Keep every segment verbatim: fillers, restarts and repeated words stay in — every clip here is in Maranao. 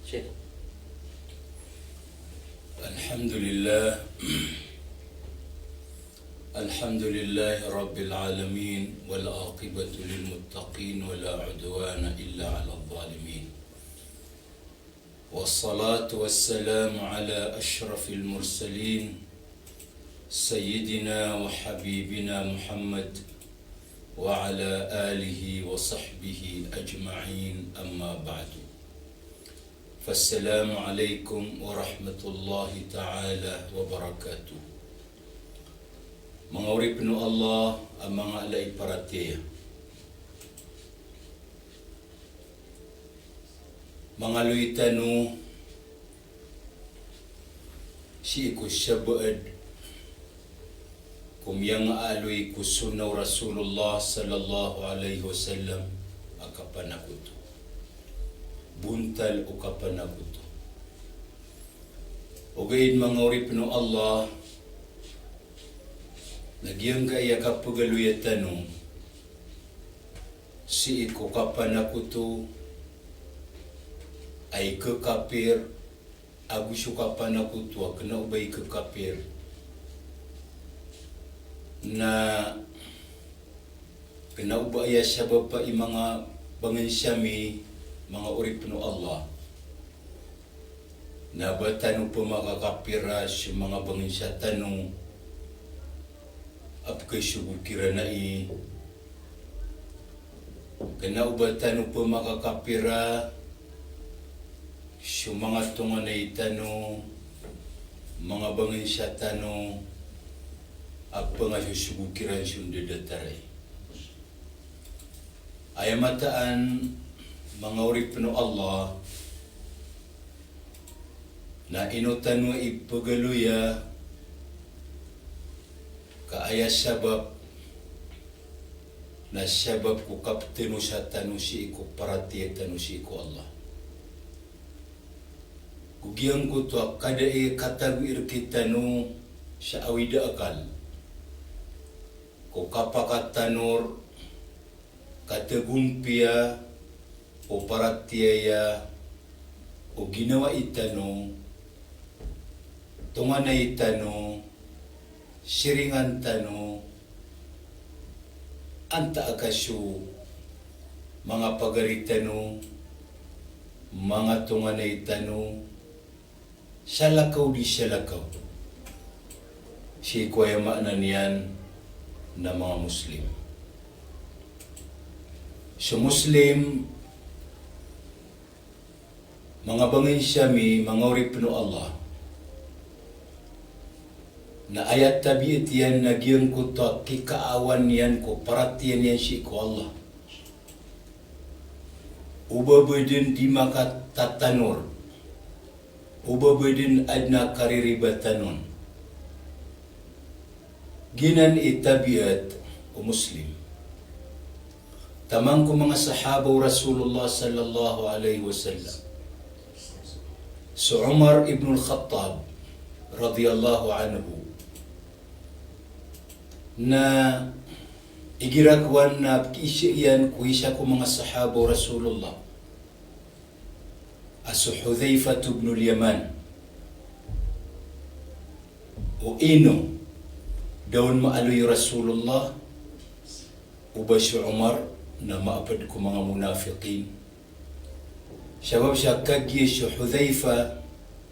Sheikh. Alhamdulillah. Alhamdulillahi Rabbil Alamin, wal aqibatu lil muttaqin, wa la udwana illa ala zalimin. Wassalatu wassalamu ala ashrafil mursalin, Sayyidina wa habibina Muhammad, wa ala alihi wa sahbihi ajma'in, amma ba'du. Fassalamu alaikum warahmatullahi ta'ala wabarakatuh. Manga oripn o Allah a manga ala i paratiyaya. Mangaloy tano sii ko sabaad ko miyangaaloy ko sunnah o Rasulullah sallallahu alaihi wasallam a kapanakoto. Bontal o kapanakoto. Ogaid manga oripn o Allah, na giyangkaya kapagaloya tano sii ko kapanakoto a ikakapir, ago so kapanakoto a kna o ba ikakapir, na kna o ba aya sabap a i manga bangsa mi, manga oripn o Allah, na ba tano pmakakapira so manga bangsa tano a pkhasogo kiran ai, kna o ba tano pmakakapira so manga tonganay tano, manga bangsa tano a pngasosogo kiran so ndadataray. Aya mataan, manga oripn o Allah, na ino tano ipagaloya ka aya sabap na sabap ko kaptanosa tano sii ko paratiyaya tano sii ko Allah. Ko giyangkoto a kada i katago i rkitano sa awid a akal ko kapakatanor, katagompiya o paratiyaya, o ginawai tano, tonganay tano, siringan tano, antaa ka so manga pagari tano, manga tonganay tano, salakaw di salakaw sii ko aya maana niyan na manga Muslim. So Muslim, manga bangsa mi, manga oripn o Allah, na aya tabiat iyan na giyangkoto a kikaawan iyan ko paratiyaya niyan sii ko Allah. O ba badn di makatatanor, o ba badn adn a kariribat anon. Giyanan i tabiat o Muslim. Taman ko manga sahaba o Rasulullah sallallahu alaihi wasallam, so Umar ibn al-Khattab radhiyallahu anhu, na igira kowan na pkiisa iyan ko isa ko manga sahaba o Rasulullah a so Hudhaifah ibn al-Yaman. O ino da on maaloy o Rasulullah, o ba so Umar na maapd ko manga munafiqin. Sabap sa kagiya so Hudhaifah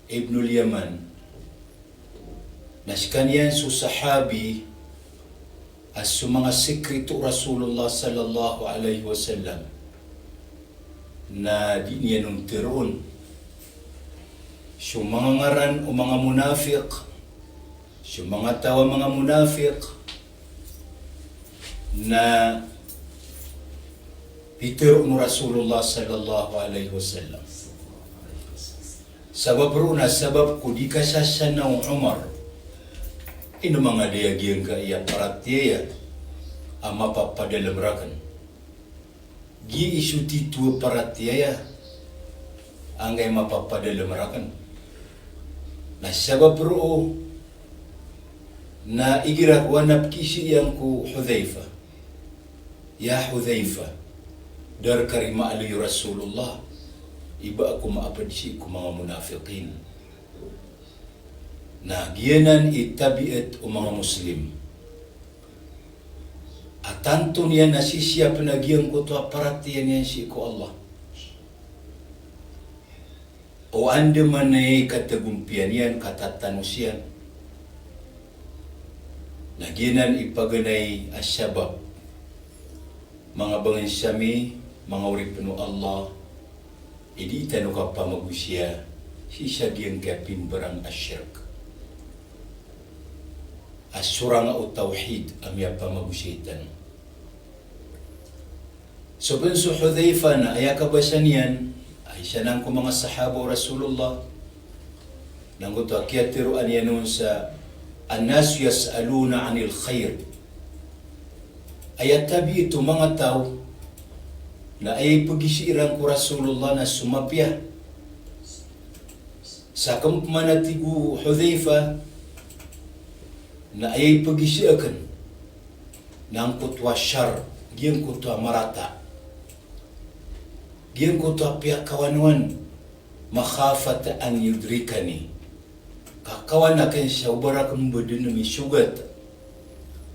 ibn al-Yaman na skaniyan so sahabi a so manga sikreto o Rasulullah sallallahu alaihi wasallam na di niyan on tharoon. So manga ngaran o manga munafiq, so manga taw a manga munafiq na pitharo o Rasulullah sallallahu alaihi wasallam. Sabap roo na sabap ko di kasasana o Umar, ino manga daya giyangkaya paratiyaya a mapapadalm rakn. Gii so titho a paratiyaya angkaya mapapadalm rakn. Na sabap roo na igira kowan na pkiisa iyan ko Hudhaifah, "Ya Hudhaifah, da rka ri maaloy o Rasulullah, Iba ko maapd sii ko manga munafiqin. Na giyanan i tabiat o manga Muslim a tanto niyan a sisiyapn a giyangkoto a paratiyaya niyan sii ko Allah. O andamanaya i katagompiya niyan, katatanos iyan. Na giyanan i paganay a sabap, manga bangnsa mi, manga oripn o Allah, i dii tano kapamagosaya sii sa giyangkaya pimbarang a shirk. A sorang o tawhid a miyapamagosay tano. So pn so Hudhayfa na aya kabasa niyan, a isa nan ko manga sahaba o Rasulullah, na angkoto a kiyatharoa niyan on sa, "An-nasu yas'aluna 'anil khair." Aya tabiat o manga taw na aya ipagisa iran ko Rasulullah na so mapiya. Sakn pman, a tig o Hudhayfa, na aya ipagisa akn na angkoto a shar, giyangkoto a marata, giyangkoto a piyakawanowan, makhafata an yudrikani. Ka kawan akn sa o ba rakn ba dn misogat,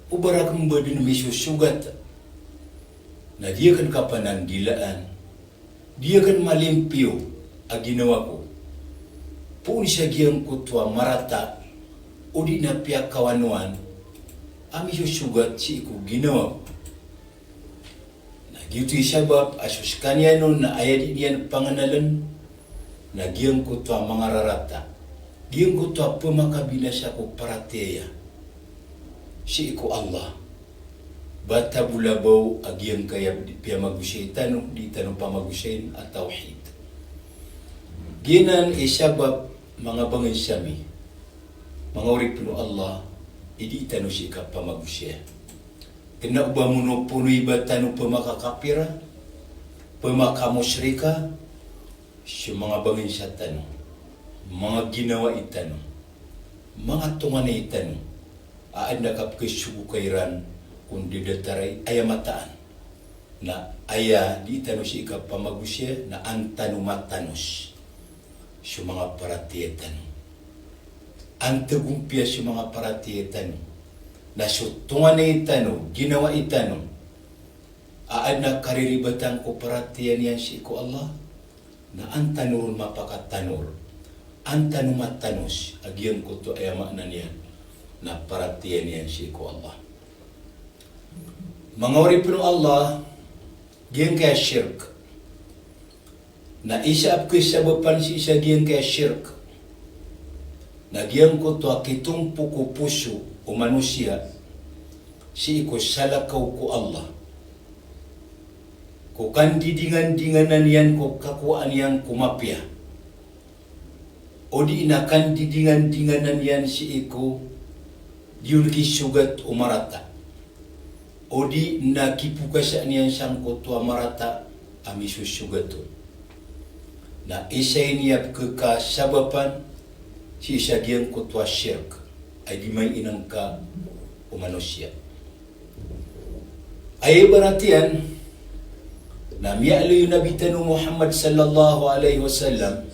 o ba rakn ba dn misosogat, na di akn kapanandilaan, di akn malimpiyo a ginawa ko, poon sa giyangkoto a marata odi na piyakawanowan a misosogat sii ko ginawa ko. Na giyoto i sabap a so skaniyan on na aya dii niyan pangnaln na giyangkoto a manga rarata, giyangkoto a pmakabinasa ko paratiyaya sii ko Allah. Ba tabola baw a giyangkaya piyamagosay tano, dii tano pamagosayn a tawhid. Giyanan i sabap, manga bangnsa mi, manga oripn o Allah, i dii tano sii kapamagosaya. Kna o ba monopono i ba tano pmakakapira, pmakamusrika, so manga bangnsa tano, manga ginawai tano, manga tonganay tano, a adn a kapkhasogoka iran ko ndadataray aya mataan. Na aya dii tano sii kapamagosaya na an tano matanos so manga paratiyaya tano. An tagompiya so manga paratiyaya tano. Na so tonganay tano, ginawai tano a adn a kariribatan ko paratiyaya niyan sii ko Allah, na an tano ron mapakatanor, an tano matanos a giyangkoto aya maana niyan na paratiyaya niyan sii ko Allah. Manga oripn o Allah, giyangkaya shirk. Na isa a pkhasabapan sii sa giyangkaya shirk na giyangkoto a kitompok o poso o manosiya sii ko salakaw ko Allah, ko kandidingandinganan iyan ko kakowaan iyan ko mapiya, odi na kandidingandinganan iyan sii ko di on kisogat o marata, odi na kipokasaan iyan sangkoto a marata a misosogat on. Na isa ini a pkhakasabapan sii sa giyangkoto a shirk a di mainangka o manosiya. Aya ibarat iyan na miyaaloy o Nabi tano Muhammad sallallahu alaihi wasallam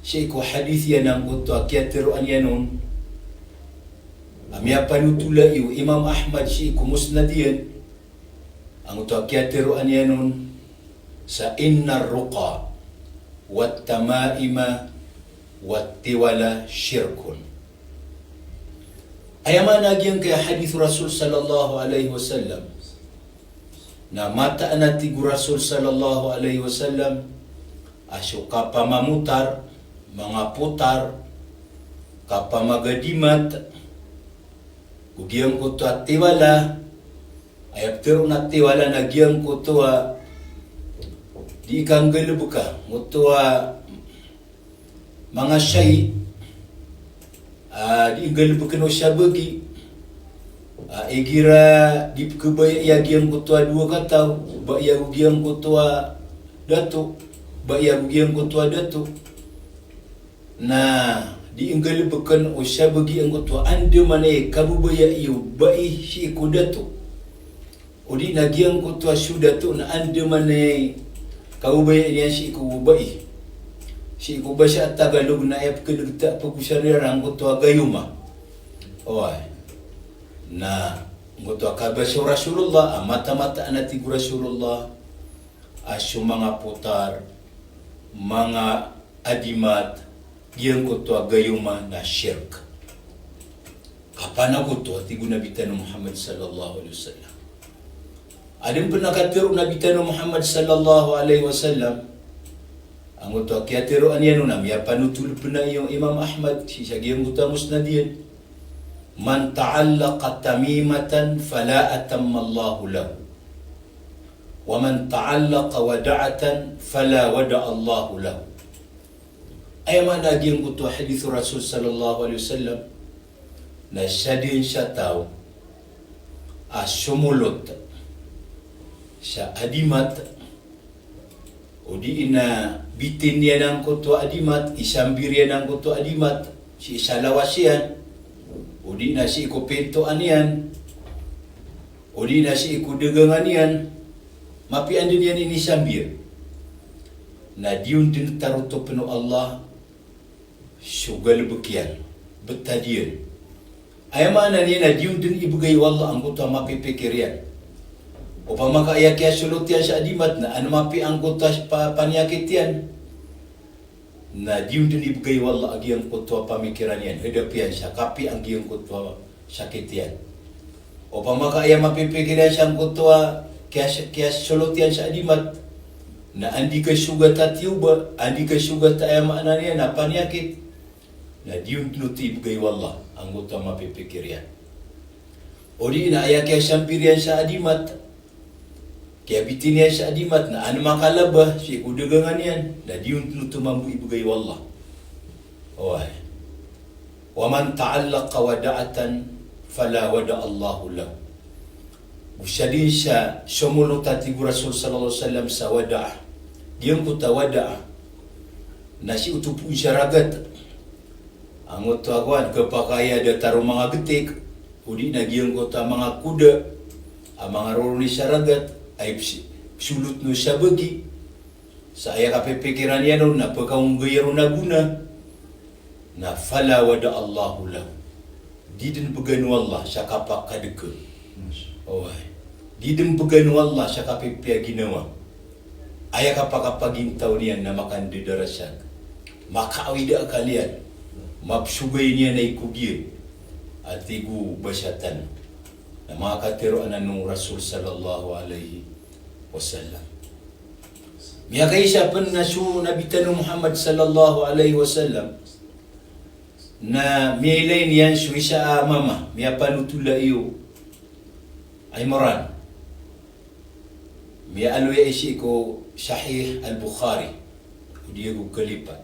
sii ko hadith iyan angkoto a kiyatharoa niyan on a miyapanothol o Imam Ahmad sii ko Musnad iyan, angkoto a kiyatharoa niyan on sa, "Innar ruqa wat tamaima wat tiwala shirkun." Aya maana giyangkaya hadith o Rasul sallallahu alaihi wasallam na mataan a tig o Rasul sallallahu alaihi wasallam a so kapamamotar, mangapotar, kapamagadimat, go giyangkoto a tiwala, aya ptharoon a tiwala na giyangkoto a di kanggalbka, angkoto a manga shayi a di nggalbkn o sabagi, a igira di pkhabayai a giyangkoto a dowa kataw, ba iya go giyangkoto a dato, ba iya go giyangkoto a dato. Na di nggalbkn o sabagi angkoto a andamanaya i kababayai o bai sii ko dato. Odi na giyangkoto a so dato na andamanaya i Kaobaya niyan sii ko babai. Sii ko basa a Tagalog na aya pkhalagta a pagosar iran angkoto a gayoma. Oway. Na angkoto a kabasa o Rasulullah, a mataan-mataan a tig o Rasulullah, a so manga potar, manga adimat, giyangkoto a gayoma na shirk. Kapanagoto a tig o Nabi tano Muhammad sallallahu alaihi wasallam. Adn pn a katharo o Nabi tano Muhammad sallallahu alaihi wasallam, angkoto a kiyatharoa niyan on na miyapanotol pn aya i Imam Ahmad sii sa giyangkoto a musnad iyan. "Man ta'allaqa tamimatan fala atamma Allahu lahu. Wa man ta'allaqa wada'atan fala wada'a Allahu lahu." Aya maana a giyangkoto a hadith o Rasul sallallahu alaihi wasallam, na sadn sa taw a somolot sa adimat, odi na bitin iyan angkoto a adimat, isambir iyan angkoto a adimat sii sa lawas iyan, odi na sii ko pintoan iyan, odi na sii ko dagangan iyan, mapiya dn iyan inisambir, na di on dn tarotopn o Allah so galbk iyan, btad iyan. Aya maana niyan na di on dn ibgay o Allah angkoto a mapipikir iyan. Opama ka aya kiyasolot iyan sa adimat na an mapiya angkoto a pa-, paniyakit iyan, na di on dn ibgay o Allah a giyangkoto a pamikiran iyan, hadap iyan sa kapiya a giyangkoto a sakit iyan. Opama ka aya mapipikir iyan sangkoto a kiyas-, kiyasolot iyan sa adimat na an di kasogat a tiyoba, an di kasogat a, aya maana niyan na paniyakit, na di on dn oto ibgay o Allah angkoto a mapipikir iyan. Odi na aya kiyasambir iyan sa adimat, kiyabitin iyan sa adimat na an makalaba sii ko dagangan iyan, na di on dn oto mambo ibgay o Allah. Oway. "Wa man ta'allaqa wada'atan fala wada'a Allahu lahu." Go sadn sa somolot a tig o Rasul sallallahu alaihi wasallam sa wada'a. Giyangkoto a wada'a na sii oto pn sa ragat. Angkoto a kowan, kapakay a datar o manga gtik, odi na giyangkoto a manga koda a manga roroni sa ragat, ay psi-, psolotn o sabagi, sa aya kapipikiran iyan on na pkaonggay ron a gona, na fala wada'a Allahu lahu. Di dn bgan o Allah sa kapakadka. Oway. Di dn bgan o Allah sa kapipiya ginawa. Aya kapakapagintaw niyan na makandadarasak, makaawid a akal iyan, mapsogay niyan a ikogiyan, a tig o basa tano. Na manga katharo anan o Rasul sallallahu alaihi wasallam. Miyakaisa pn na so Nabi tano Muhammad sallallahu alaihi wasallam na miyailay niyan so isa a mama, miyapanotol a iyo a Imran. Miyaaloy aya sii ko Sahih Al-Bukhari, odi ago kalipat.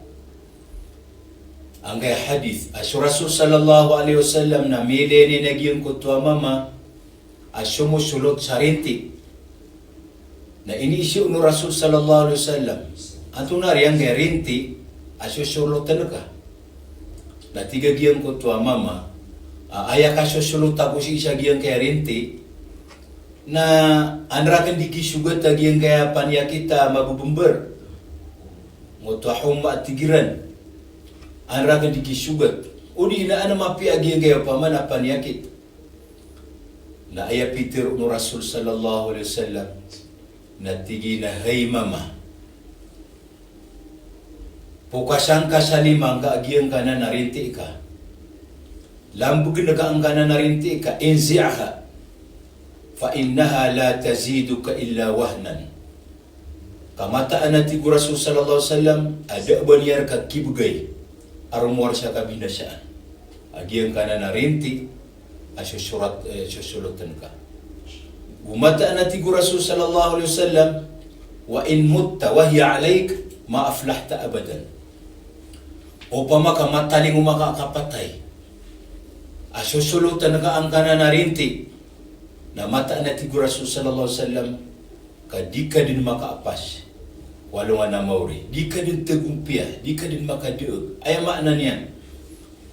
Angkaya hadith a so Rasul sallallahu alaihi wasallam na miyailay niyan a giyangkoto a mama a somosolot sa rinti. Na iniiza on o Rasul sallallahu alaihi wasallam, antonaa ari angkaya rinti a sosolotn ka? Na tig a giyangkoto a mama a, aya kasosolot ako sii sa giyangkaya rinti na an rakn di kisogat a giyangkaya paniyakit a mabmbr. Ngoto a homa a tig iran. An rakn di kisogat. Odi na an mapiya a giyangkaya opama na paniyakit. Na aya pitharo o Rasul sallallahu alaihi wasallam na tig iyan a, hay mama, pokasan ka sa lima angka a giyangkanan a rinti ka. Lambgn ka angkanan a rinti ka, inzi'ha, fa innaha la taziduka illa wahnan. Ka mataan a tig o Rasul sallallahu alaihi wasallam a da a ba niyan rka kibgay a rowar sa kabinasaan a giyangkanan a rinti a sosorat, eh, sosolotn ka. Go mataan a tig o Rasul sallallahu alaihi wasallam, wa in mutta wa hiya alaik, ma aflahta abadan. Opama ka matalingoma ka a kapatay a sosolotn ka angkanan a rinti, na mataan a tig o Rasul sallallahu alaihi wasallam, ka di ka dn makaapas ko alongan a maori, di ka dn tagompiya, di ka dn makadaag. Aya maana niyan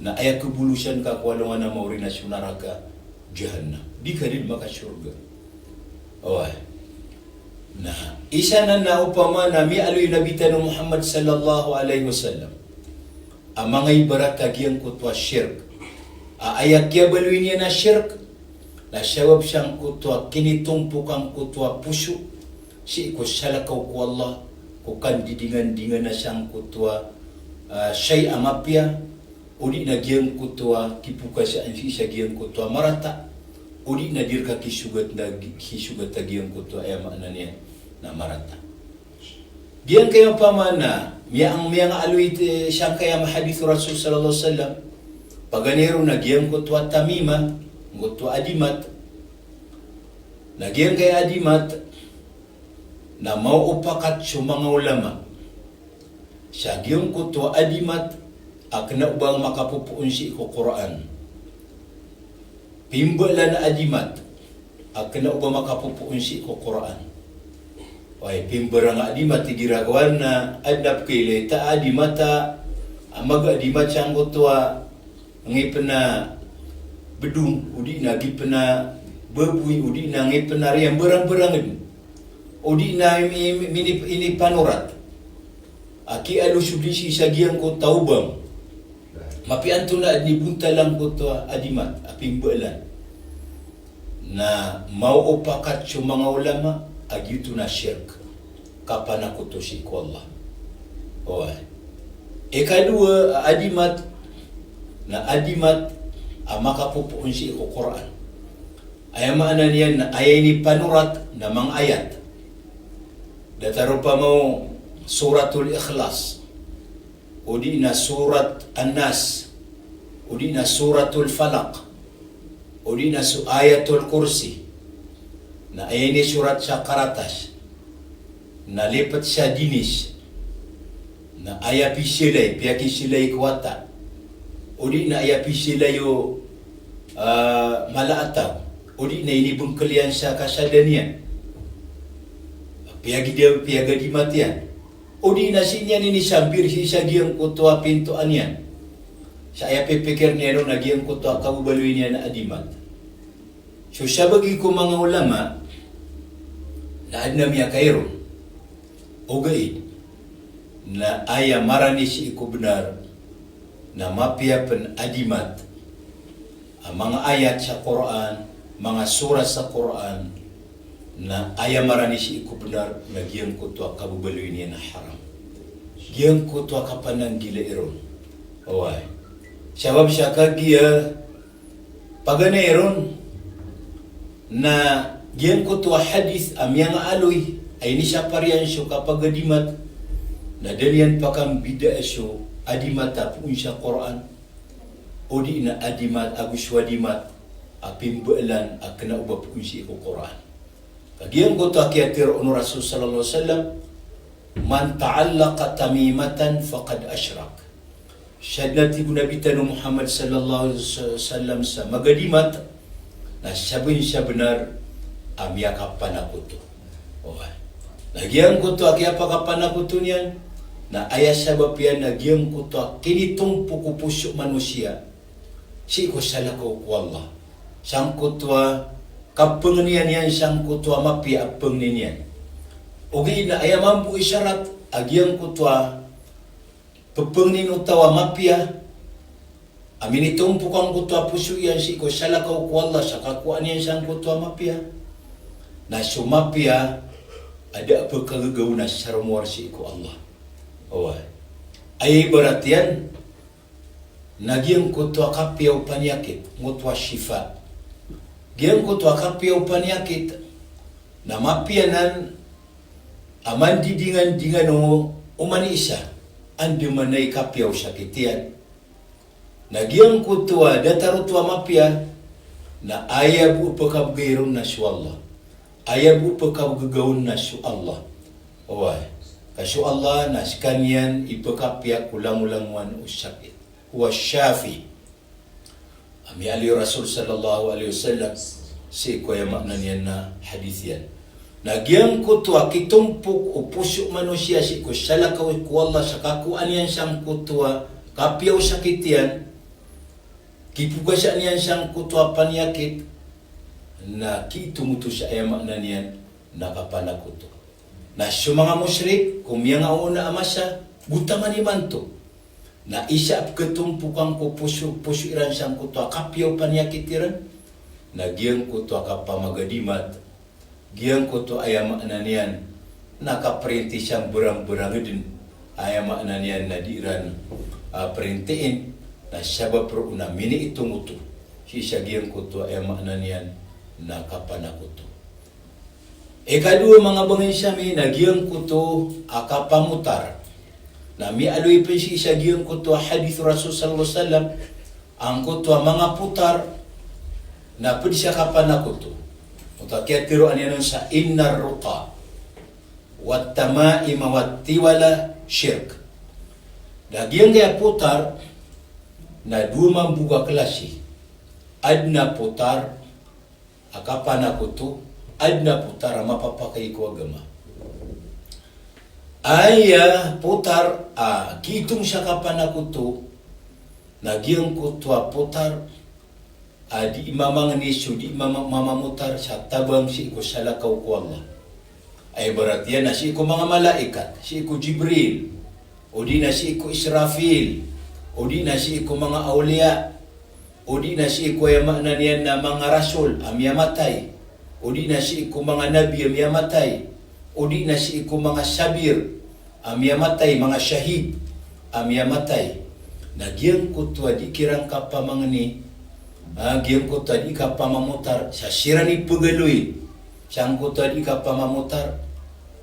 na aya kabolosan ka ko alongan a maori na so naraka jahannam. Di ka dn makasorga. Oway. Na isa nan na opama na miyaaloy o Nabi tano Muhammad sallallahu alaihi wasallam a manga ibarat a giyangkoto a shirk. A aya kiyabaloy niyan a shirk na sabap sangkoto a kinitompok angkoto a poso sii ko salakaw ko Allah, ko kandidingandingana sangkoto a, ah, shay a mapiya, o di na giyangkoto a kipokasaan sii sa giyangkoto a marata, o di na di rka kisogat na gi-, kisogat a giyangkoto a, aya maana niyan na marata. Giyangkaya opama na miyang-, miyangaaloy, eh, sangkaya mahadith o Rasul sallallahu alaihi wasallam, paganay ron na giyangkoto a tamima, angkoto a adimat. Na giyangkaya adimat na maopakat so manga ulama sa giyangkoto a adimat a kena o ba makapopoon sii ko Qur'an. Pimbalan a adimat a kena o ba makapopoon sii ko Qur'an. Oway, pimbarang a adimat igira kowan na adn a pkailay ta a adimat a, a maga adimat sangkoto a ngipn a bdong, o di na ngipn a baboy, o di na ngipn a riya, mbarangbarang dn. O di na ini, ini, ini panorat a kialosod sii sa giyangkoto a obang. Mapiya antonaa dn i bontal angkoto a adimat a pimbalan. Na maopakat so manga ulama a giyoto na shirk, kapanakoto sii ko Allah. Oway. Ikadowa a adimat na adimat a makapopoon sii ko Qur'an. Aya maana niyan na aya inipanorat na manga ayat. Datar opama o Suratul Ikhlas, o di na Surat An-Nas, o di na Suratul Falaq, o di na su-, Ayatul Kursi. Na aya inisorat sa karatas na lipt sa dinis. Na aya pisilay, piyakisilay ko wata. O di na aya pisilay o, ah, mala a taw. O di na inibngkl iyan sa kasada niyan. Piyagida-, piyagadimat iyan. O di na sii niyan inisambir sii sa giyangkoto a pintoan iyan. Sa aya pipikir niyan on na giyangkoto a kababaloy niyan a adimat. So sabagi ko manga ulama na adn a miyakairo. Ogaid na aya marani sii ko bnar na mapiya pn adimat a manga ayat sa Qur'an, manga surat sa Qur'an, na aya marani sii ko bnar na giyangkoto a kababaloy niyan a haram. Giyangkoto a kapananggilai ron. Oway. Sabap sa kagiya paganay ron na giyangkoto a hadith a miyangaaloy a inisapar iyan so kapagadimat, na da niyan pakambidaa so adimat a poon sa Qur'an, o di na adimat ago so adimat a pimbaalan a kena o ba poon sii ko Qur'an. Ka giyangkoto a kiyatharoa on o Rasul sallallahu alaihi wasallam, "Man ta'allaqa tamimatan faqad ashrak." Sadn a tig o Nabi tano Muhammad sallallahu alaihi wasallam sa magadimat na sabn sa bnar a miyakapanakoto. Oway. Na giyangkoto a kiyapakapanakoto niyan na aya sabap iyan na giyangkoto a kinitompok o poso o manosiya sii ko salakaw ko Allah. Sangkoto a kapangnin iyan sangkoto a mapiya a pangnin iyan. Ogaid na aya mambo i sarat a giyangkoto a pepangnin o taw a mapiya a minitompok angkoto a poso iyan sii ko salakaw ko Allah sa kakowaan iyan sangkoto a mapiya. Na so mapiya a da a pekagagaw na saromowar sii ko Allah. Oway. Aya ibarat iyan na giyangkoto a kapiya o paniyakit, ngoto a shifa. Giyangkoto a kapiya o paniyakit na mapiya nan a mandidingandingan o, o manosiya, andamanaya i kapiya o sakit iyan. Na giyangkoto a datar oto a mapiya na aya bo a pekabegay ron na so Allah. Aya bo a pekabegay on na so Allah. Oway. Ka so Allah na sekaniyan i pekapiya ko langolangowan o sakit. Huwa shafi. A miyaaloy o Rasul sallallahu alaihi wasallam sii ko aya maana niyan na hadith iyan. Na giyangkoto a kitompok o poso o manosiya sii ko salakaw ko Allah sa kakowaan iyan sangkoto a kapiya o sakit iyan, kipokasaan iyan sangkoto a paniyakit, na kiitomoto sa aya maana niyan na kapanakoto. Na so manga mushrik ko miyangaoona a masa, gotaman imanto. Na isa a pkhatompokan ko poso, poso iran sangkoto a kapiya o paniyakit iran, na giyangkoto a kapamagadimat, giyangkoto a aya maana niyan na kaprinti siyang berang-berang den, aya maana niyan na di iran, ah, printiin, na sabap roo na miniitong oto sii sa giyangkoto a aya maana niyan na kapanakoto. Ikadowa, manga bangensa mi, na giyangkoto a kapamotar. Na miyaaloy pen sii sa giyangkoto a hadith o Rasul sallallahu alaihi wasallam, angkoto a manga potar na ped sa kapanakoto. Oto a kiyatharoa niyan on sa innar ruqa wat tamaima wat tiwala shirk. Na giyangkaya potar na dowa mambo a klasi. Aden a potar a kapanakoto, aden a potar a mapapakay ko agama. Aya potar a kiitong sa kapanakoto, na giyangkoto a potar a di mamangni so di mama-, mamamotar sa tabang sii ko salakaw ko Allah. Aya ibarat iyan na sii ko manga malaikat, sii ko Jibril, o di na sii ko Israfil, o di na sii ko manga awliya, o di na sii ko aya maana niyan na manga rasul a miyamatay, o di na sii ko manga nabi a miyamatay, o di na sii ko manga sabir a miyamatay, manga shahid a miyamatay. Na giyangkoto a di kiran kapamangni, ah, giyangkoto a di kapamamotar sa siran i pegaloy sangkoto a di kapamamotar,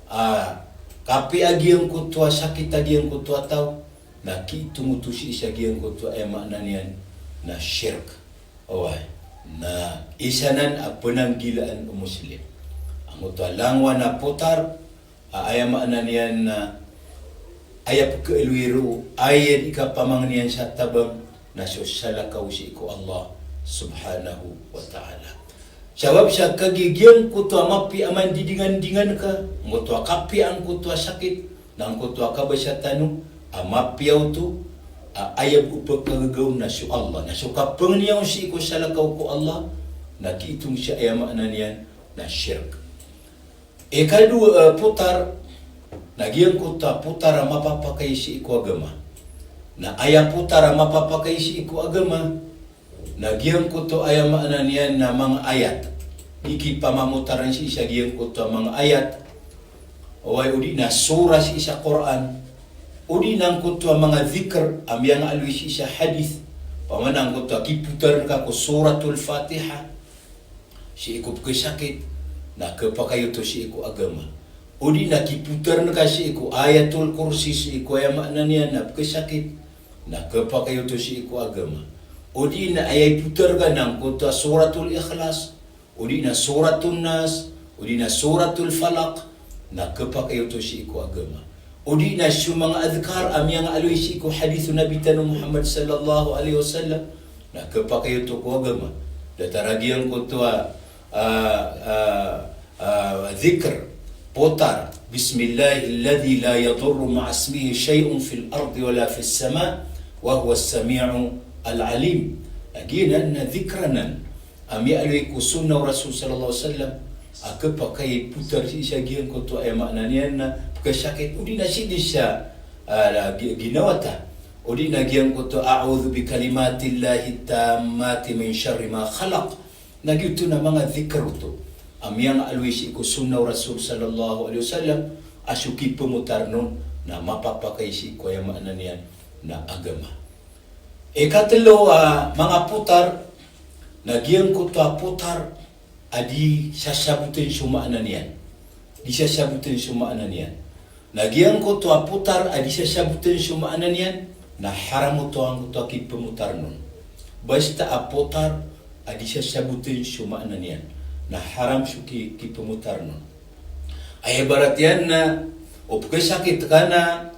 ah, kapiya giyangkoto a sakit a giyangkoto a taw, na kiitong oto sii sa giyangkoto a aya maana niyan na shirk. Oway, na isa nan a penanggilaan o Muslim. Angkoto a langowan a potar a aya maana niyan na aya pekhaaloy roo, aya di kapamangnian sa tabang na so salakaw sii ko Allah subhanahu wa ta'ala. Sabap sa kagiya giyangkoto a mapiya a mandidingandingan ka, angkoto a kapiya angkoto a sakit, na angkoto a kabasa tano a mapiya oto a aya bo pekagagaw na so Allah, na so kapangniya on sii ko salakaw ko Allah, na kiitong sa aya maana niyan na shirk. Ikadowa, eh, potar, na giyangkoto a potar a mapapakay sii ko agama. Na aya potar a mapapakay sii ko agama, na giyangkoto a aya maana niyan na manga ayat. Di kipamamotaran sii sa giyangkoto a manga ayat. Oway, o di na sura sii sa Qur'an. O di na angkoto a manga dhikr a miyangaaloy sii sa hadith. Opama na angkoto a kipotar ka ko Suratul Fatiha sii ko pekesakit, na kepakay oto sii ko agama. O di na kipotar ka sii ko Ayatul Kursi sii ko aya maana niyan na pekesakit, na kepakay oto sii ko agama. O di na aya ipotar ka na angkoto a Suratul Ikhlas, o di na Suratun Nas, o di na Suratul Falaq, na kepakay oto sii ko agama. O di na so manga adhkar a miyangaaloy sii ko hadith o Nabi tano Muhammad sallallahu alaihi wasallam, na kepakay oto ko agama. Datar a giyangkoto a, a, a, a, dhikr, potar, Bismillahilladhi la yadurru ma'asmihi shay'un fil ardi wala fis sama, wa huwas sami'ul alim. Na giyanan na dhikr anan a miyaaloy ko sunnah o Rasul sallallahu alaihi wasallam, a kepakay potar sii sa giyangkoto a aya maana niyan na pekesakit, o di na sii sa, ah, gi-, ginawata, o di na giyangkoto a'udhu bi kalimatillahi tammati min sharri ma khalaq. Na giyoto na manga dhikr oto a miyangaaloy sii ko sunnah o Rasul sallallahu alaihi wasallam, a so kipemotar on na mapapakay sii ko aya maana niyan na agama. Ikatelo a manga potar, na giyangkoto a potar a di sasaboten so maana niyan. Di sasaboten so maana niyan. Na giyangkoto a potar a di sasaboten so maana niyan, na haram oto angkoto a kipemotar on. Basta a potar a di sasaboten so maana niyan, na haram so ki-, kipemotar on. Aya ibarat iyan na, o pekesakit ka na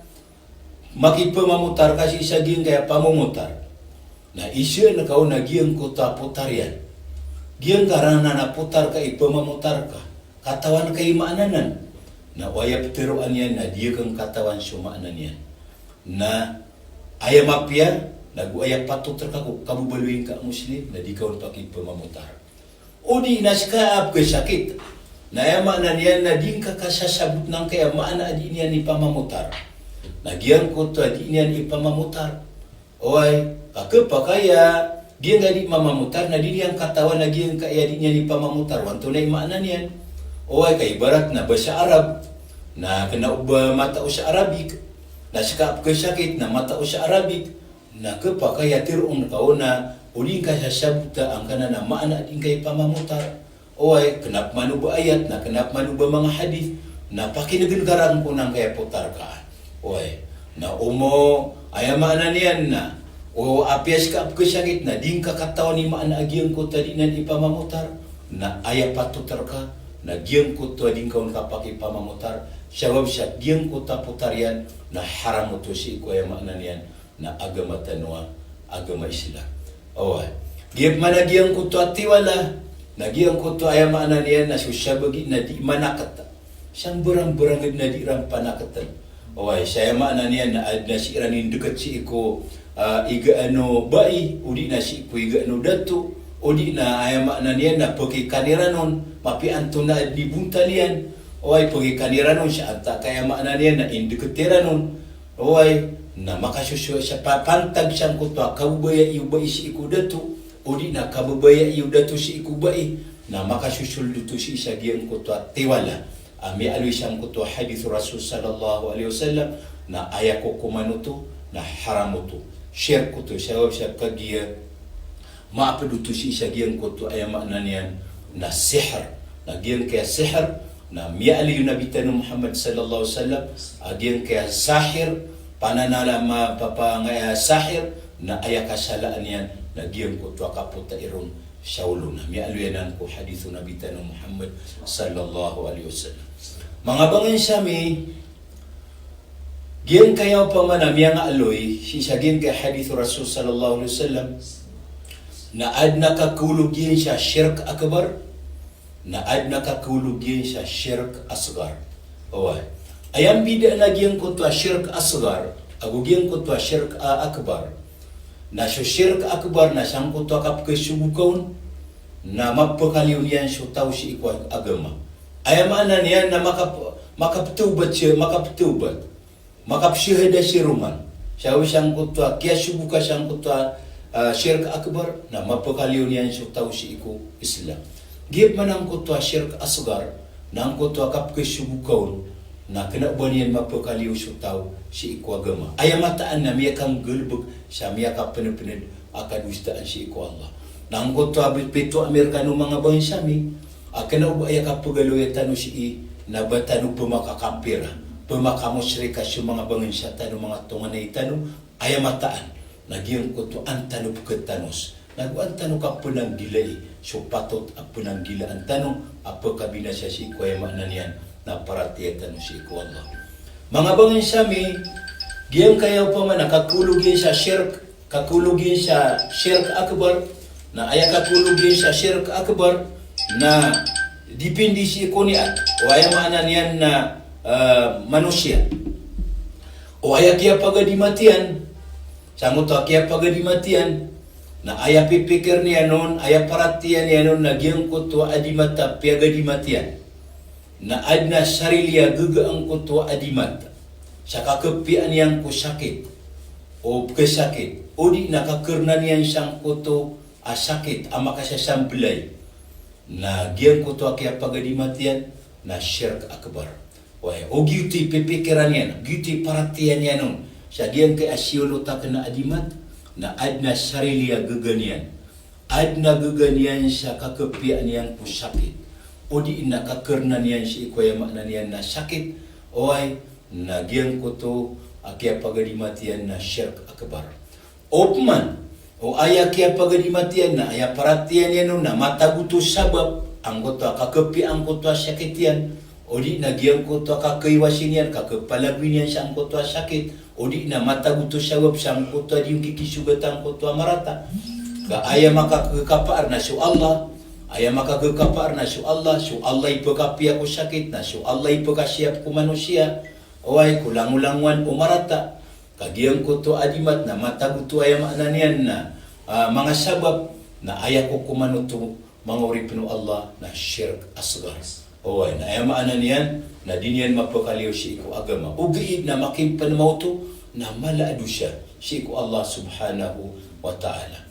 makipemamotar ka sii sa giyangkaya pamomotar. Na iseen ka on a giyangkoto a potar iyan. Giyangkaranan a potar ka i pemamotar ka, katawan ka i maana nan. Na o aya peteroan iyan na di ka katawan so maana niyan. Na aya mapiya, na go aya patot reka ko kababaloy ngka a Muslim, na di ka on pakipemamotar. O di na seka a pekesakit. Na aya maana niyan na di ngka kasasabot angkaya maana a di niyan ipamamotar. Na giyangkoto a di niyan ipamamotar. Oway, ka khapakay a giyangkaya di mamamotar na di niyan katawan a giyangkaya di niyan ipamamotar. Antonaa i maana niyan? Oway, ka ibarat na basa Arab, na kena o ba matao sa Arabic, na seka a pekesakit na matao sa Arabic, na khapakay a teroon ka on na o di ngka sasabota angkanan a maana a di ngka ipamamotar. Oway, kena pman o ba ayat, na kena pman o ba manga hadith, na pakinegen ka ran ko angkaya potar ka. Oway, na omo, aya maana niyan na, o apiya seka a pekesakit na di ngka katawan i maana a giyangkoto a di niyan ipamamotar, na aya patot reka, na giyangkoto a di ngka on kapakipamamotar, sabap sa giyangkoto a potar iyan, na haram oto sii ko aya maana niyan, na agama tano a agama Islam. Oway. Giya pman a giyangkoto a tiwala, na giyangkoto aya maana niyan na so sabagi na di manaketa. Sambarang-barang na di ran panaketen. Oway, sa aya maana niyan na aden a sii ran indeket sii ko, ah, igaan o bai, o di na sii ko igaan o dato, o di na aya maana niyan na pekikan iran on, mapiya antonaa aden i bontal iyan. Oway, pekikan iran on sa antaa ka aya maana niyan na indeket iran on. Oway, na makasosold sa pa-, pantag sangkoto a kababayai o bai sii ko dato, o di na kababayai o dato sii ko bai, na makasosold oto sii sa giyangkoto a tiwala a miyaaloy sangkoto a hadith o Rasul sallallahu alaihi wasallam, na aya kokoman oto, na haram oto. Shirk oto, sabap sa kagiya maaped oto sii sa giyangkoto aya maana niyan na sihr. Na giyangkaya sihr, na miyaaloy o Nabi tano Muhammad sallallahu alaihi wasallam a giyangkaya sahir, pananalama, papangaya sahir, na aya kasalaan iyan, na giyangkoto a kapotay ron sa olo. Na miyaaloy anan ko hadith o Nabi tano Muhammad sallallahu alaihi wasallam. Manga bangensa mi, giyangkaya opama na miyangaaloy sii sa giyangkaya hadith o Rasul sallallahu alaihi wasallam, na aden a kakaolog iyan sa shirk akbar, na aden a kakaolog iyan sa shirk asghar. Oway. Aya mbidaan a giyangkoto a shirk asghar ago giyangkoto a shirk a-, akbar. Na so shirk akbar na sangkoto a kapekesogok on, na mapekaliyo niyan so taw sii ko agama. Aya maana niyan na makap-, makapetawbat siya, makapetawbat. Makapeshahada siya roman. Sa sangkoto a kiyasogoka sangkoto a, ah, shirk akbar, na mapekaliyo niyan so taw sii ko Islam. Giya pman angkoto a shirk asghar, na angkoto a kapekesogok on, na kena o ba niyan mapekaliyo so taw sii ko agama. Aya mataan na miyakanggalebek sa miyakapenepened a kadosaan sii ko Allah. Na angkoto a bitoa mi rekano manga bangensa mi, a kena o ba aya kapegaloya tano sii na ba tano pemakakapir, pemakamushrika so manga bangensa tano, manga tonganay tano, aya mataan na giyangkoto an tano peketanos. Na go an tano kapenanggilai so patot a penanggilaan tano a pekabinasa sii ko aya maana niyan na paratiyaya tano sii ko Allah. Manga bangensa mi, giyangkaya opama na kakaolog iyan sa shirk, kakaolog iyan sa shirk akbar, na aya kakaolog iyan sa shirk akbar, na depende sii ko niyat o aya maana niyan na, ah, manosiya. O aya kiyapagadimat iyan, sangkoto a kiyapagadimat iyan, na aya pipikir niyan on, aya paratiyaya niyan on, na giyangkoto a adimat a piyagadimat iyan. Na aden a sarili a gaga angkoto a adimat sa kakepiyaan iyan ko sakit, o pekesakit, o di na kakerena niyan sangkoto a sakit a makasasambelay. Na giyangkoto a kiyapagadimat iyan na shirk akbar. Oway, o giyoto i pipikiran iyan, giyoto i paratiyaya niyan on sa giyangkaya siyolotaken a adimat, na aden a sarili a gaga niyan. Aden a gaga niyan sa kakepiyaan iyan ko sakit, o di na kakerena niyan sii ko aya maana niyan na sakit. Oway, na giyangkoto a kiyapagadimat iyan na shirk akbar. Opama o aya kiyapagadimat iyan na aya paratiyaya niyan on na matago oto sabap angkoto a kakepiya angkoto a sakit iyan, o di na giyangkoto a kakaiwasi niyan, kakepalagoy niyan sangkoto a sakit, o di na matago oto sabap sangkoto a di on kikisogata angkoto a marata. Ka aya makakekapaar na so Allah, aya makakekapaar na so Allah, so Allah i pekapiya ko sakit, na so Allah i pekasiyap ko manosiya, oway, ko langolangowan o marata. Ka giyangkoto a adimat na matago oto aya maana niyan na, ah, manga sabap, na aya kokoman oto manga oripen o Allah na shirk asghar. Oway, na aya maana niyan, na di niyan mapakaliyo sii ko agama. Ogaid na makimpanmaoto, na mala a dosa sii ko Allah subhanahu wa ta'ala.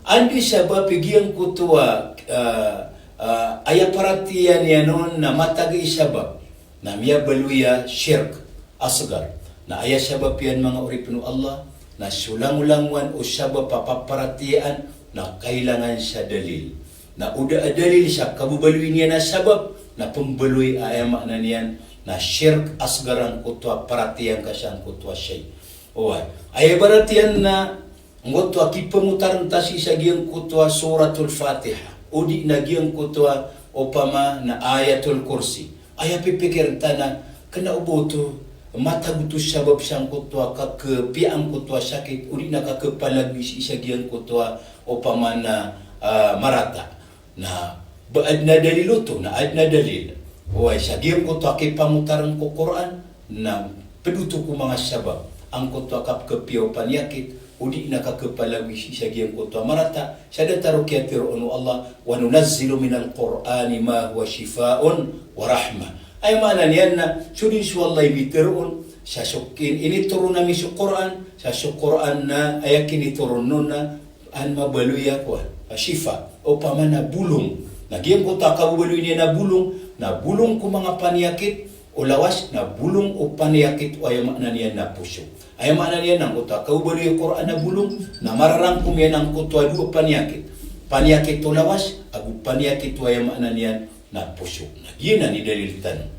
Anda i sabap i giyangkoto a, ah, ah, aya paratiyaya niyan on na matag i sabap, na miyabaloy a shirk asghar. Na aya sabap iyan manga oripn o Allah, na so langolangowan o sabap a paparatiyayaan, na kailangan sa dalil. Na o da a dalil sa kababaloy niyan a sabap, na pmbaloy a aya maana niyan, na shirk asghar angkoto a paratiyaya ngka sangkoto a shay. Oway. Aya ibarat iyan na angkoto a kipamotarn ta sii sa giyangkoto a Suratul Fatiha, odi na giyangkoto a opama na Ayatul Kursi. Aya pipikirn ta na kna o ba oto matag oto sabap sangkoto a kakhapiya angkoto a sakit, odi na kakhapalagoy sii sa giyangkoto a opama na, ah, marata. Na ba adn a dalil oto, na adn a dalil. Oway, sa giyangkoto a kipamotarn ko Qur'an, na pd oto ko manga sabap angkoto a kapkhapiya o paniyakit, odi na kakhapalagoy sii sa giyangkoto a marata, sa datar o kiyatharoon o Allah, "Wa nunazzilu minal Qur'ani ma huwa shifaa'un wa rahmah." Aya maana niyan na, so dn so Allah i mitharo on, sa so kin-, initoron ami so Qur'an, sa so Qur'an na aya kinitoron on na an mabaloy a kowan, a shifa, opama na bolong. Na giyangkoto a kababaloy niyan a bolong, na bolong ko manga paniyakit o lawas, na bolong o paniyakit o aya maana niyan na poso. Aya maana niyan na angkoto a kababaloy o Qur'an a bolong, na mararangkom iyan angkoto a dowa paniyakit. Paniyakit o lawas, ago paniyakit o aya maana niyan na poso. Na giyanan i dalil tano.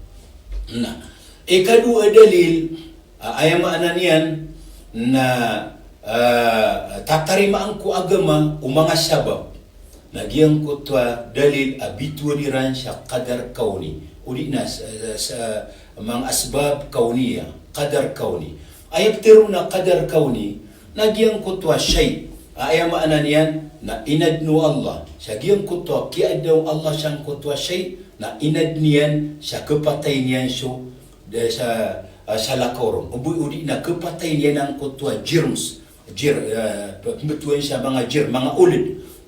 Na ikadowa a dalil, a, aya maana niyan na, a, tatarimaan ko agama o manga sabap. Na giyangkoto a dalil a bitowan iran sa qadar kawni. Odi na sa, sa, sa manga asbab kawniya, qadar kawni. Aya ptharoon a qadar kawni, na giyangkoto a shay, a aya maana niyan na inadn o Allah. Sa giyangkoto a kiyaadna o Allah sangkoto a shay, na inadn iyan sa khapatay niyan so, da sa, ah, salakaw ron. Obo, odi na khapatay niyan angkoto a germs. Jer, ah, p-, pmbtowan sa manga jer, manga old.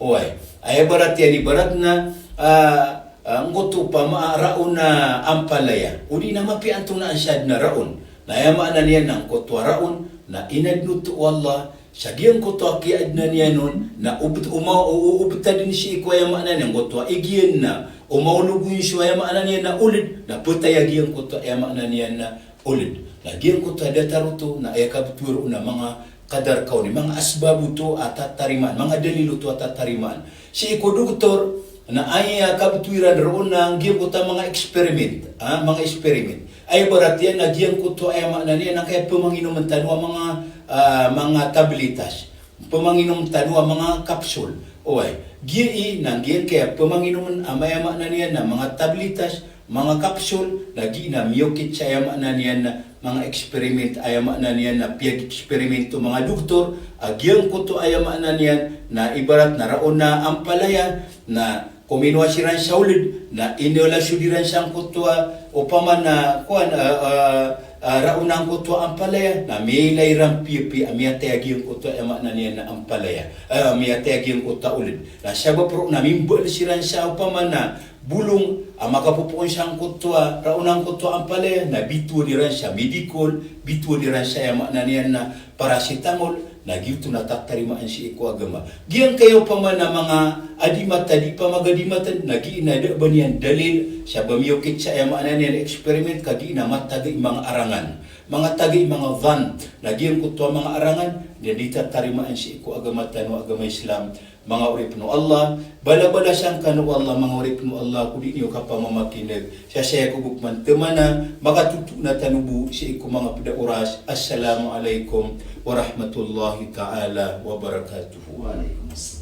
Oway. Aya ibarat iyan, ibarat na, ah, ah, angkoto opama a raon a ampalaya. Odi na mapiya antonaa sa adn a raon. Na aya maana niyan na angkoto a raon, na inadn oto o Allah, sa giyangkoto a kiyaadna niyan on, na obt-, oma-, o-, o-, obtadn sii ko aya maana niyan, angkoto a igiyan na, omaologon so aya maana niyan na old, na pthay a giyangkoto a aya maana niyan na old. Na giyangkoto a datar oto, na aya kabtowi ron na manga qadar kawni, manga asbab oto a tatarimaan, manga dalil oto a tatarimaan. Sii ko doktor, na aya kabtowi ran roo na giyangkoto a manga experiment, ah, manga experiment. Aya ibarat iyan na giyangkoto a aya maana niyan na kaya pmanginom tano a manga, ah, manga tablitas. Pmanginom tano a manga kapsul. Oway, giya i na giyangkaya pmanginom a aya maana niyan na manga tablitas, manga kapsul, na giya na miyokit sa aya maana niyan na manga experiment, aya maana niyan na piyag-experiment o manga doktor a giyangkoto aya maana niyan na ibarat na raon a ampalaya, na kominowa siran sa old, na inilasod iran sangkoto a, opama na, kowan, ah, ah, ah, raon angkoto a ampalaya, na miyailay iran piyapiya a miyatay a giyangkoto a aya maana niyan na ampalaya, ah, miyatay a giyangkoto a old. Na sabap roo na mimbaal siran sa opama na bolong a makapopoon sangkoto a, raon angkoto a ampalaya, na bitowan iran sa Medicol, bitowan iran sa aya maana niyan na paracetamol, na giyoto na tatarimaan sii ko agama. Giyangkaya opama na manga adimat a di pamagadimatan, na giya na da a ba niyan dalil sa ba miyokit sa aya maana niyan experiment, ka giya na matag i manga arangan. Manga tag i manga dhann, na giyangkoto a manga arangan, na di tatarimaan sii ko agama tano a agama Islam. Manga oripn o Allah, balabalasan kano o Allah, manga oripn o Allah, ko di niyo kapamamakineg. Sa saya ko bo pman tmana, makatotoona tano bo sii ko manga pd a oras. Assalamu alaikum warahmatullahi ta'ala wabarakatuh. Wa alaikum assalam.